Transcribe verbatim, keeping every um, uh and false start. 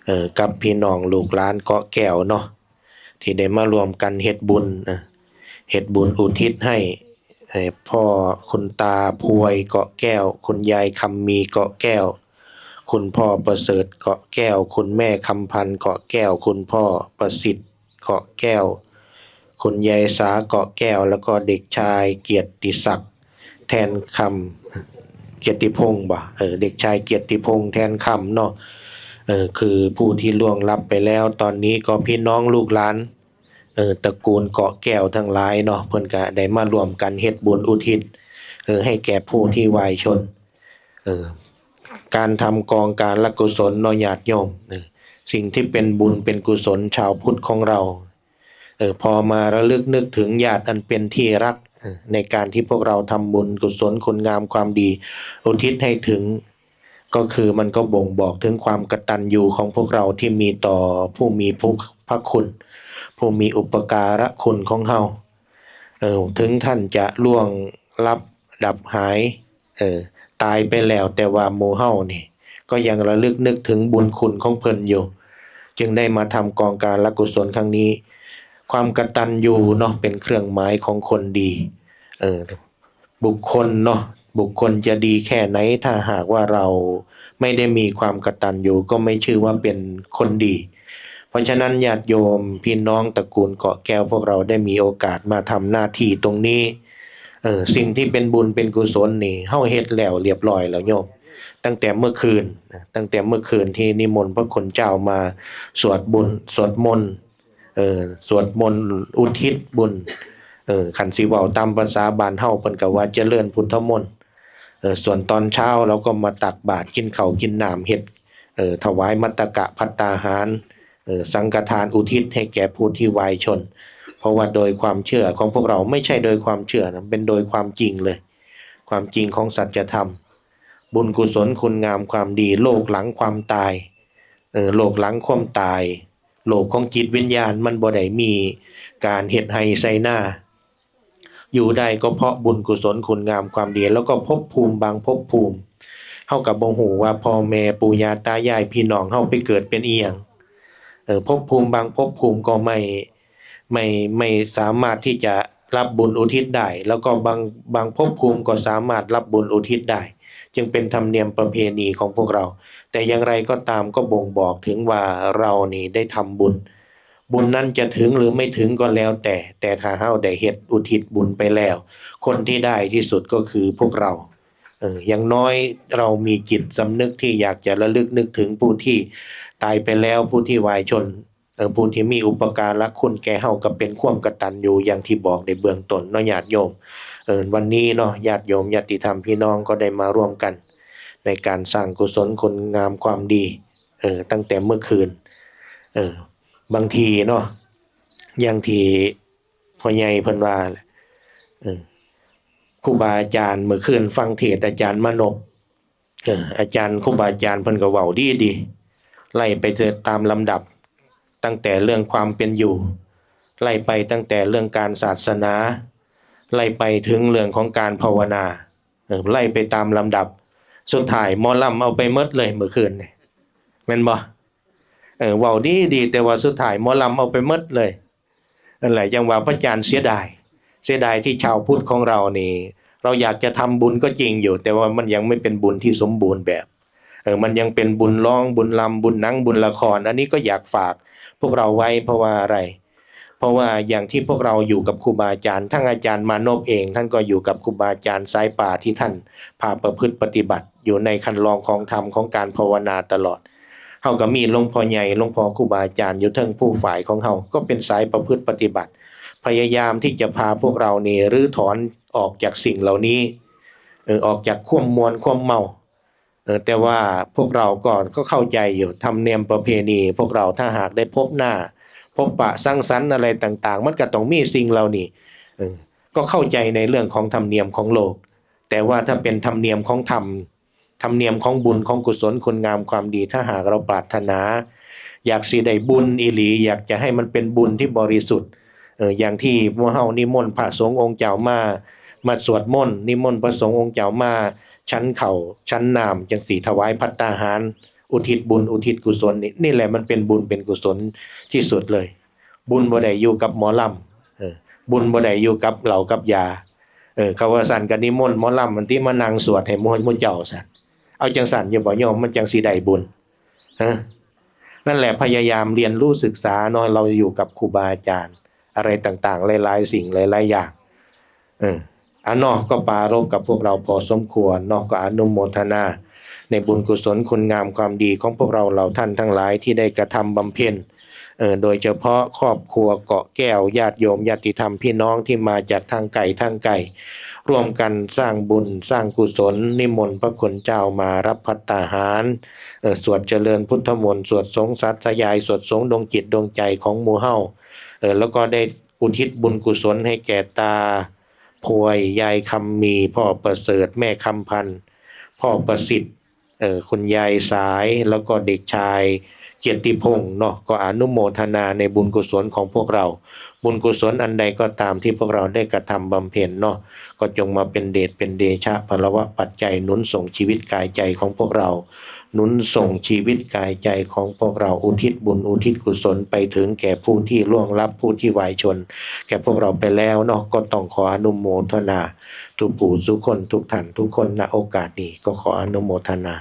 เอ่อ กับพี่น้องลูกหลานเกาะแก้วเนาะ ที่ได้มาร่วมกันเฮ็ดบุญ เอ่อ เฮ็ดบุญอุทิศให้ เอ่อ พ่อคุณตาพวยเกาะแก้ว คุณยายคำมีเกาะแก้ว คุณพ่อประเสริฐเกาะแก้ว คุณแม่คำพันธ์เกาะแก้ว คุณพ่อประสิทธิ์เกาะแก้ว คุณยายสาเกาะแก้ว แล้วก็เด็กชายเกียรติศักดิ์แทนคำ เกียรติพงษ์บ่ เออ เด็กชายเกียรติพงษ์แทนคำเนาะ เออ คือผู้ที่ล่วงลับไปแล้ว ตอนนี้ก็พี่น้องลูกหลาน เออ ตระกูลเกาะแก้วทั้งหลายเนาะ เพิ่นก็ได้มาร่วมกันเฮ็ดบุญอุทิศ เออ ให้แก่ผู้ที่วายชน เออ การทำกองการละกุศลเนาะญาติโยม เออ สิ่งที่เป็นบุญเป็นกุศลชาวพุทธของเรา เออ พอมาระลึกนึกถึงญาติอันเป็นที่รัก เออ ในการที่พวกเราทำบุญกุศลคุณงามความดี อุทิศให้ถึง ก็คือมันก็บ่งบอกถึงความกตัญญูของพวกเราที่มีต่อผู้มีพระคุณ ผู้มีอุปการะคุณของเฮา เออ ถึงท่านจะล่วงลับดับหาย เออ ตายไปแล้ว แต่ว่าหมู่เฮานี่ ก็ยังระลึกนึกถึงบุญคุณของเพิ่นอยู่ จึงได้มาทำกองการละกุศลครั้งนี้ ความกตัญญูเนาะ เป็นเครื่องหมายของคนดี เออ บุคคลเนาะ บุคคลจะดีแค่ไหน ถ้าหากว่าเราไม่ได้มีความกตัญญู ก็ไม่ชื่อว่าเป็นคนดี เพราะฉะนั้นญาติโยมพี่น้องตระกูลเกาะแก้ว พวกเราได้มีโอกาสมาทำหน้าที่ตรงนี้ เออ สิ่งที่เป็นบุญเป็นกุศลนี่ เฮาเฮ็ดแล้วเรียบร้อยแล้วโยม ตั้งแต่เมื่อคืนนะ ตั้งแต่เมื่อคืนที่นิมนต์พระคุณเจ้ามาสวดบุญ สวดมนต์ เออ สวดมนต์อุทิศบุญ เออ คันสิเว้าตามภาษาบ้านเฮา เพิ่นก็ว่าเจริญพุทธมนต์ เออ ส่วนตอนเช้าเราก็มาตักบาตร กินข้าวกินน้ำ เฮ็ด เออ ถวายมัตตกะภัตตาหาร เออ สังฆทานอุทิศให้แก่ผู้ที่วายชน เพราะว่าโดยความเชื่อของพวกเรา ไม่ใช่โดยความเชื่อนะ เป็นโดยความจริงเลย ความจริงของสัจธรรม บุญกุศลคุณงามความดี โลกหลังความตาย เออ โลกหลังความตาย โลกของจิตวิญญาณ มันบ่ได้มีการเฮ็ดไฮ่ไซ่นา อยู่ได้ก็เพราะบุญกุศลคุณงามความดี แล้วก็ภพภูมิบางภพภูมิ เฮาก็บ่ฮู้ว่าพ่อแม่ปู่ย่าตายายพี่น้องเฮาไปเกิดเป็นอีหยัง เออ ภพภูมิบางภพภูมิก็ไม่ ไม่ ไม่สามารถที่จะรับบุญอุทิศได้ แล้วก็บาง บางภพภูมิก็สามารถรับบุญอุทิศได้ จึงเป็นธรรมเนียมประเพณีของพวกเรา แต่อย่างไรก็ตามก็บ่งบอกถึงว่าเรานี่ได้ทำบุญ บุญนั้นจะถึงหรือไม่ถึงก็แล้วแต่ แต่ถ้าเฮาได้เฮ็ดอุทิศบุญไปแล้ว คนที่ได้ที่สุดก็คือพวกเรา เออ อย่างน้อยเรามีจิตสำนึกที่อยากจะระลึกนึกถึงผู้ที่ตายไปแล้ว ผู้ที่วายชน เออ ผู้ที่มีอุปการะคุณแก่เฮา ก็เป็นความกตัญญูอย่างที่บอกในเบื้องต้นเนาะญาติโยม เออ วันนี้เนาะ ญาติโยมญาติธรรมพี่น้องก็ได้มาร่วมกัน ในการสร้างกุศลคุณงามความดี เออ ตั้งแต่เมื่อคืน เออ บางทีเนาะ อย่างที่พ่อใหญ่เพิ่นว่าแหละ เออ ครูบาอาจารย์เมื่อคืนฟังเทศน์อาจารย์มานพ เออ อาจารย์ ครูบาอาจารย์เพิ่นก็เว้าดีดี ไล่ไปตามลำดับ ตั้งแต่เรื่องความเป็นอยู่ ไล่ไปตั้งแต่เรื่องการศาสนา ไล่ไปถึงเรื่องของการภาวนา เออ ไล่ไปตามลำดับ สุดท้ายหมอลำเอาไปหมดเลยเมื่อคืนนี่ แม่นบ่ เออ เว้าดีดี แต่ว่าสุดท้ายหมอลำเอาไปหมดเลย นั่นแหละ จั่งว่าพระอาจารย์เสียดาย เสียดายที่ชาวพุทธของเรานี่ เราอยากจะทำบุญก็จริงอยู่ แต่ว่ามันยังไม่เป็นบุญที่สมบูรณ์แบบ เออ มันยังเป็นบุญร้อง บุญรำ บุญหนัง บุญละคร อันนี้ก็อยากฝากพวกเราไว้ เพราะว่าอะไร เพราะว่าอย่างที่พวกเราอยู่กับครูบาอาจารย์ ทั้งอาจารย์มานพเอง ท่านก็อยู่กับครูบาอาจารย์สายป่าที่ท่านพาประพฤติปฏิบัติ อยู่ในคันลองของธรรมของการภาวนาตลอด เฮาก็มีหลวงพ่อใหญ่ หลวงพ่อครูบาอาจารย์อยู่เทิงภูฝายของเฮา ก็เป็นสายประพฤติปฏิบัติ พยายามที่จะพาพวกเรานี่รื้อถอนออกจากสิ่งเหล่านี้ เออ ออกจากความม่วนความเมา เออ แต่ว่าพวกเราก็ ก็เข้าใจอยู่ ธรรมเนียมประเพณี พวกเราถ้าหากได้พบหน้า พบปะสังสรรค์อะไรต่างๆ มันก็ต้องมีสิ่งเหล่านี้ เออ ก็เข้าใจในเรื่องของธรรมเนียมของโลก แต่ว่าถ้าเป็นธรรมเนียมของธรรม ธรรมเนียมของบุญของกุศลคุณงามความดี ถ้าหากเราปรารถนา อยากสิได้บุญอีหลี อยากจะให้มันเป็นบุญที่บริสุทธิ์ เออ อย่างที่หมู่เฮานิมนต์พระสงฆ์องค์เจ้ามา มาสวดมนต์ นิมนต์พระสงฆ์องค์เจ้ามาฉันข้าวฉันน้ำจั่งซี้ ถวายภัตตาหาร อุทิศบุญอุทิศกุศลนี่ นี่แหละมันเป็นบุญเป็นกุศลที่สุดเลย บุญบ่ได้อยู่กับหมอลำ เออ บุญบ่ได้อยู่กับเหล้ากับยา เออ เขาว่าซั่นก็นิมนต์หมอลำมันที่มานั่งสวดให้หมู่ หมู่เจ้าซั่น เอาจังซั่นอยู่บ่โยม มันจังสิได้บุญ ฮะ นั่นแหละพยายามเรียนรู้ศึกษาเนาะ เราอยู่กับครูบาอาจารย์อะไรต่างๆ หลายๆ สิ่งหลายๆ อย่าง เออ อ่ะเนาะ ก็ปรารภกับพวกเราพอสมควรเนาะ ก็อนุโมทนาในบุญกุศลคุณงามความดีของพวกเราเหล่าท่านทั้งหลายที่ได้กระทำบำเพ็ญ เออ โดยเฉพาะครอบครัวเกาะแก้ว ญาติโยมญาติธรรมพี่น้องที่มาจากทางไกลทางไกล ร่วมกันสร้างบุญสร้างกุศล นิมนต์พระคุณเจ้ามารับภัตตาหาร เออ สวดเจริญพุทธมนต์ สวดสงฆ์สาธยาย สวดสรงดวงจิตดวงใจของหมู่เฮา เออ แล้วก็ได้อุทิศบุญกุศลให้แก่ตาพวย ยายคำมี พ่อประเสริฐ แม่คำพันธ์ พ่อประสิทธิ์ เออ คุณยายสาย แล้วก็เด็กชายเกียรติพงษ์เนาะ ก็อนุโมทนาในบุญกุศลของพวกเรา บุญกุศลอันใดก็ตามที่พวกเราได้กระทำบำเพ็ญเนาะ ก็จงมาเป็นเดชเป็นเดชะพลวะปัจจัยหนุนส่งชีวิตกายใจของพวกเรา หนุนส่งชีวิตกายใจของพวกเรา อุทิศบุญอุทิศกุศลไปถึงแก่ผู้ที่ล่วงลับ ผู้ที่วายชน แก่พวกเราไปแล้วเนาะ ก็ต้องขออนุโมทนาทุกผู้ทุกคนทุกท่านทุกคน ณ โอกาสนี้ก็ขออนุโมทนา